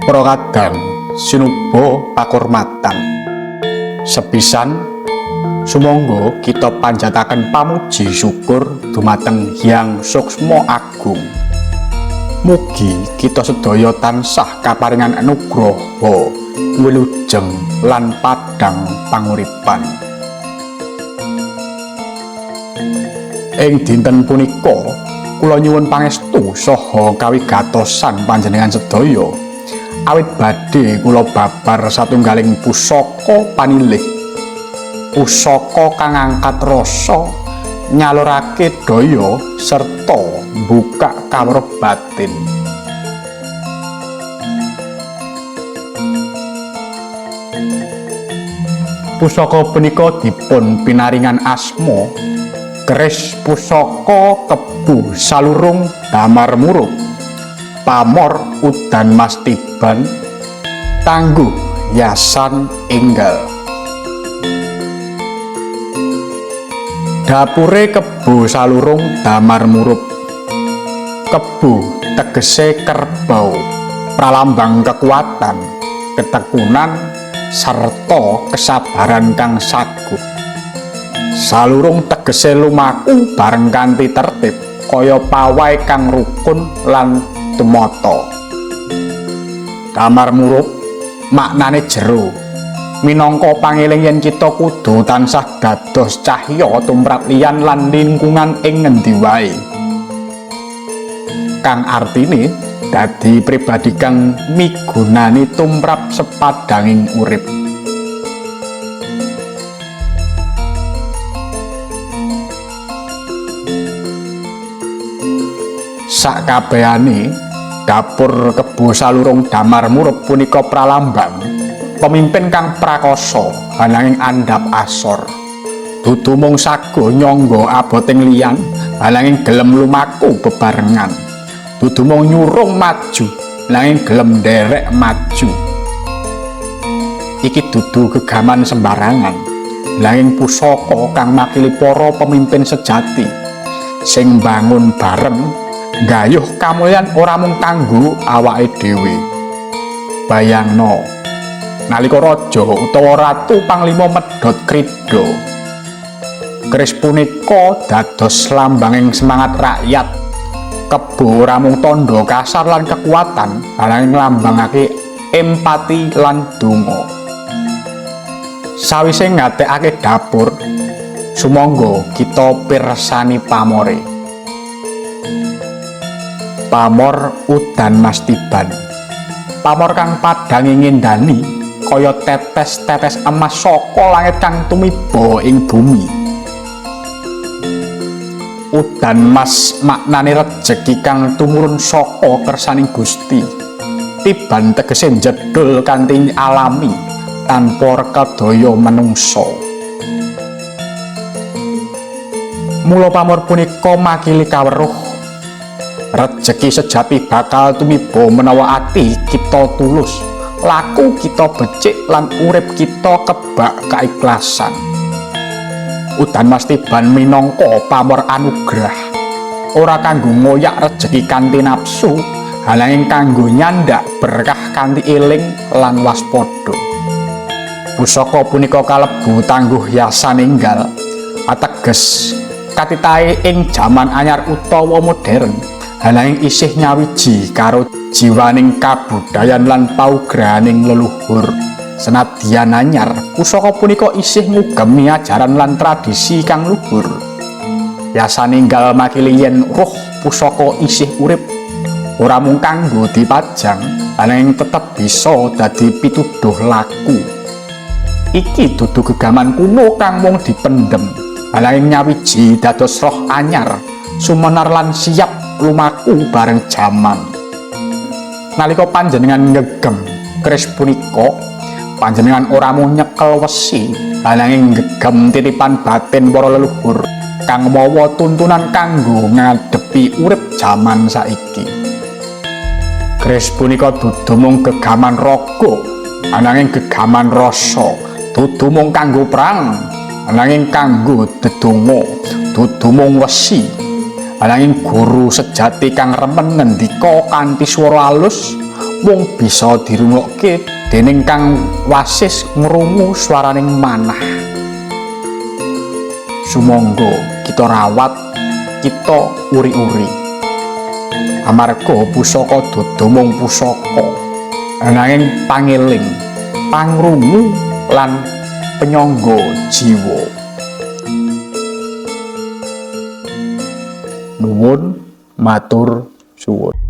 Para kadang sinuba pakurmatan. Sepisan sumangga kita panjataken pamuji syukur dumateng Hyang Suksma Agung. Mugi kita sedaya tansah kaparingan anugraha, wilujeng lan padhang panguripan. Ing dinten punika kula nyuwun pangestu saha kawigatosan panjenengan sedaya awit badhe kula babar satunggaling pusaka panilih, pusaka kang ngangkat rasa, nyalurake daya serta mbukak kawruh batin. Pusaka punika dipun pinaringan asma Keris Pusaka Kebo Salurung Damar Murup, Pamor Udan Mas Tiban, Tangguh Yasan Enggal. Dapure Kebo Salurung Damar Murup. Kebo tegese kerbau, pralambang kekuatan, ketekunan, serta kesabaran kang saguh. Salurung tegese lumaku bareng kanthi tertib, kaya pawai kang rukun lan tumata. Damar Murup maknane jero, minangka pangeling yen kita kudu tansah dados cahya tumrap liyan lan lingkungan ing ngendi wae. Kang artine dadi pribadi kang migunani tumrap sepadhanging urip. Sakabehane dapur Kebo Salurung Damar Murup punika pralambang pemimpin kang prakasa ananging andhap asor. Dudu mung saguh nyangga aboting liyan ananging gelem lumaku bebarengan. Dudu mung nyurung maju nanging gelem nderek maju. Iki dudu gegaman sembarangan, nanging pusaka kang makili para pemimpin sejati sing mbangun bareng nggayuh kamulyan ora mung kanggo awake dhewe. Bayangno nalika raja utawa ratu panglima medhot krida, keris punika dados lambanging semangat rakyat. Kebo ora mung tandha kasar lan kekuatan, ananging nglambangake empati lan donga. Sawise ngatekake dapur, sumangga kita pirsani pamore. Pamor Udan Mas Tiban. Pamor kang padhange ngendani kaya tetes-tetes emas saka langit kang tumiba ing bumi. Udan mas maknane rejeki kang tumurun saka kersaning Gusti. Tiban tegese njedhul kanthi alami tanpa rekedaya manungsa. Mula pamor punika makili kaweruh rejeki sejati bakal tumiba menawa ati kita tulus, laku kita becik lan urip kita kebak kaikhlasan. Udan Mas Tiban minangka pamor anugrah, ora kanggo ngoyak rejeki kanthi nafsu, ananging kanggo nyandak berkah kanthi eling lan waspada. Pusaka punika kalebu tangguh yasan enggal, ateges katitahe ing jaman anyar utawa modern, ananging isih nyawiji karo jiwaning kabudayan lan paugrahaning leluhur. Senadyan anyar, pusaka punika isih ngugemi ajaran lan tradisi kang luhur. Yasan enggal makili yen roh pusaka isih urip, ora mung kanggo dipajang, ananging tetep bisa dadi pituduh laku. Iki dudu gegaman kuno kang mung dipendhem, ananging nyawiji dados roh anyar, sumenar lan siap lumaku bareng jaman. Nalika panjenengan ngegem keris punika, panjenengan ora mung nyekel wesi, ananging ngegem titipan batin para leluhur kang mawa tuntunan kanggo ngadepi urip jaman saiki. Keris punika dudu mung gegaman raga, ananging gegaman rasa. Dudu mung kanggo perang, ananging kanggo dedonga. Dudu mung wesi, ananging guru sejati kang remen ngendika kanthi swara alus Mung bisa dirungokke dening kang wasis ngrungu swaraning manah. Sumangga kita rawat, kita uri-uri. Amarga pusaka dudu mung pusaka, ananging pangeling, pangrungu lan penyangga jiwa. Nuwun matur suwun.